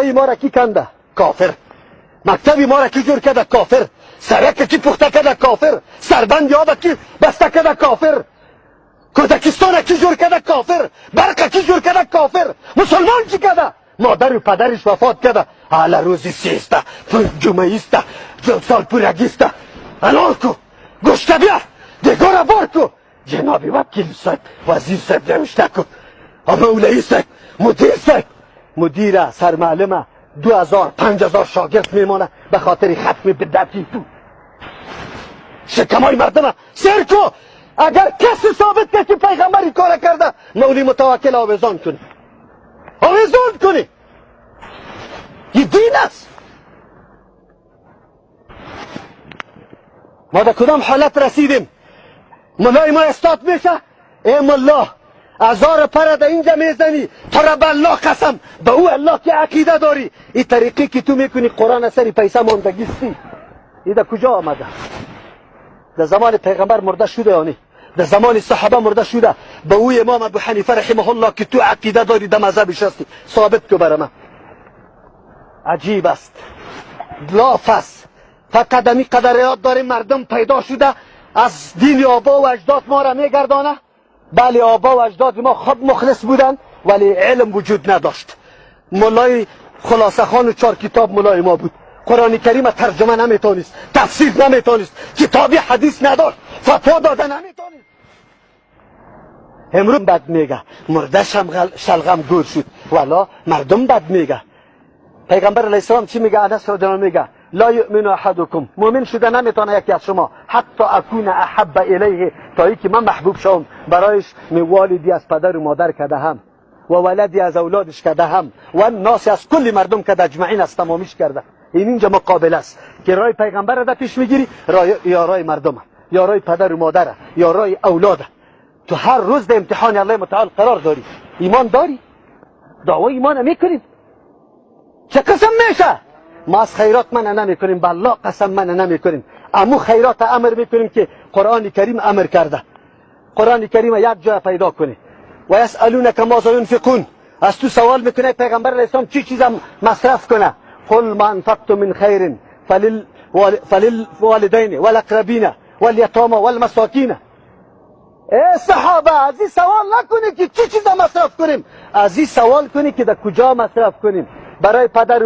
ما را کی کنده؟ کافر. مکتبی ما را کی جور کرده؟ کافر. سرک کی پخته کرده؟ کافر. سربند آب کی بسته کرده؟ کافر. کودکستان کی جور کرده؟ کافر. برق کی جور کرده؟ کافر. مسلمان چی کرده؟ مادر و پدرش وفات کرده، حالا روزی 13 جمعه است، سال پورگیسته، انار کو، گوشت بیا، دیگاره بار کو. جناب وکیل صاحب، وزیر صاحب نوشته کو، مولوی صاحب، مدیر صاحب، مدیر سرمعلمه 2000 5000 شاگرد میمانه به خاطر ختم بدعتی تو. شکمای مردمه سیر کو. اگر کسی ثابت کرد که پیغمبری کار کرده، مولی متوکل آویزان کنی، آویزان کنی. این دین است. ما در کدام حالت رسیدیم؟ ملای ما استاد میشه، ای ملا هزار پر در اینجا میزنی، تو را به الله قسم، به او الله که عقیده داری، این طریقی که تو میکنی قرآن سری پیسه ماندگیستی. این در کجا آمده؟ در زمان پیغمبر مرده شده، یعنی در زمان صحابه مرده شده. به او امام ابو حنیفه رحمه الله که تو عقیده داری، در مذهبش هستی، ثابت کو برای من. عجیب است، لاف است. فقط امی قدر یاد داریم مردم پیدا شده از دین آبا و اجداد ما را میگردانه. بله، آبا و اجداد ما خود مخلص بودن، ولی علم وجود نداشت. ملای خلاصه خان و 4 کتاب ملای ما بود. قرآن کریم ترجمه نمیتونست، تفسیر نمیتونست، کتابی حدیث نداشت، فتوا داده نمیتونست. امروز بد میگه، مرده شلغم گور شد، والا مردم بد میگه. پیغمبر علیه السلام چی میگه؟ انس رضی الله میگه لا یؤمن احدکم، مؤمن شده نمیتونه یکی از شما، حتی اکون احب الیه، تا اینکه من محبوب شوم برایش، من والدی از پدر و مادر کده هم، و ولدی از اولادش کده هم، و الناس از کل مردم کده، اجمعین از تمامیش کرده. این اینجا مقابل است که رای پیغمبر را پیش میگیری، رای یا رای مردم، یا رای پدر و مادر، یا رای اولاد. تو هر روز در امتحان الله متعال قرار داری. ایمان داری؟ دعوای ایمان میکنید؟ چه قسم میشه؟ ما از خیرات من نمیکنیم، به الله قسم من نمیکنیم. امو خیرات امر میکنیم که قرآن کریم امر کرده. قرآن کریم یک جای پیدا کنی. و یسألونک ماذا ینفقون، از تو سوال میکنه پیغمبر علیه السلام چی چیزم مصرف کنه. قل ما انفقتم من خیر فللوالدین والاقربین والیتامى والمساکین. ای صحابه، از این سوال نکنی که چی چیز مصرف کنیم، از این سوال کنی که در کجا مصرف کنیم. برای پدر